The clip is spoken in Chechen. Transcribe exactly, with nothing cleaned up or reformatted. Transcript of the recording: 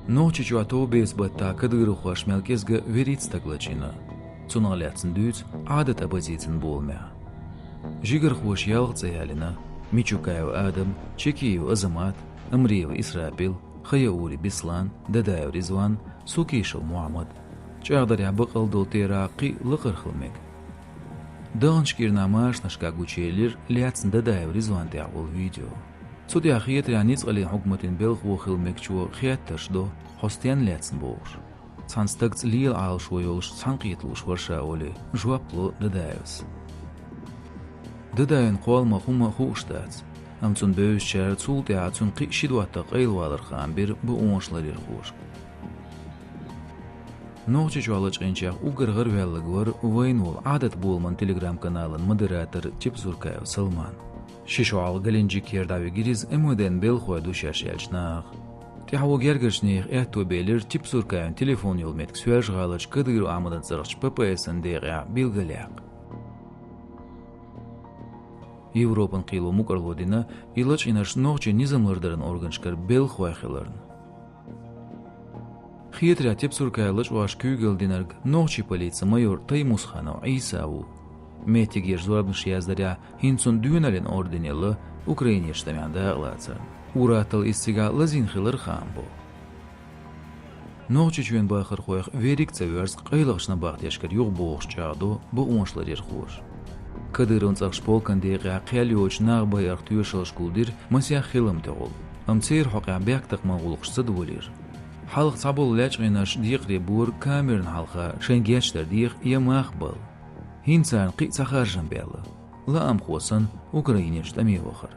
Нохчийчохь товбеца-баттахь кадыровхошна мел кӀезга вуьрхӀитта стаг лачкъийна. Цунах лаьцна дуьйцу Ӏадат оппозицин боламехь. Жигархоша ялх цӀе яьллина: Мичукаев Адам, Чекиев Азамат, Амриев Исрапил, Хаяури Беслан, Дадаев Ризван, Сукишев Мухьаммад. ЧӀагӀдарехь бакъалла долу терахь кхин а лакхара хила мега. Даханчу кӀирнахь машанашкахь гучуелира лаьцна Дадаев Ризван тӀехь волу видео. Цу тӀехь хетарехь ницкъаллин хьукматан белхало хила мегачо хеттарш до, хьо стенна лаьцна бохуш. Цхьана стагца лела Ӏалашо йолуш цхьаьнакхеталуш вара ша олий, жоп ло Дадаевс. Дадаевн кхолламах хӀума хууш дац, амма цунна бевзачара цул тӀаьхьа цуьнан кхин а ши доттагӀа къайлаваларан хаам бира бакъонашларъярхоша. Нохчийчохь лачкъийначех уггар гӀараваьлларг вара вайна волу Ӏадат боламан телеграм-каналан модератор Тепсуркаев Салман. Ши шо хьалха Геленджикера дӀавигира иза МВД-н белхалой ду шаьш аьллачу нахах. ТӀаьхьо гергарчу нехан аьтто белира Тепсуркаевн телефон йолу меттиг Соьлжа-ГӀаларчу Кадыров Ахьмадан цӀарахчу ППС-ан декъехь билгалъяккха. Европан кхело мукӀарло дина и лачкъийнарш нохчийн низам лардаран органашкара белхалой хиларна. Хетарехь, Тепсуркаев лачкъош куьйгалла динарг нохчийн полицин майор Таймусханов Ӏийса ву. Меттигерчу зорбанаш яздарехь, хӀинца цунна Доьналлин орден елла Украинерчу тӀамехь дакъалацарна. Ур-атталла иза цигахь лазийна хилар хаам бо. Нохчийчоьнан бахархойх верриг а ца воьрзу къайлахчу набахтешкара юхабогӀуш чӀагӀдо бакъонашларъярхоша. Кадыровн цӀарахчу полкан декъехь кхел йоцучу нах байарх тоьшаллаш гулдира масех хилам тӀехула, амма церан хьокъехь бехктакхаман гӀуллакхаш ца долийра. Хьалха цхьаболу лачкъийнарш декхаре бора камеран хьалха шайн гечдар деха я мах балла. ХӀинца царна кхин а цхьа харжам баьлла: лаамхо санна, Украинерчу тӀаме вахар.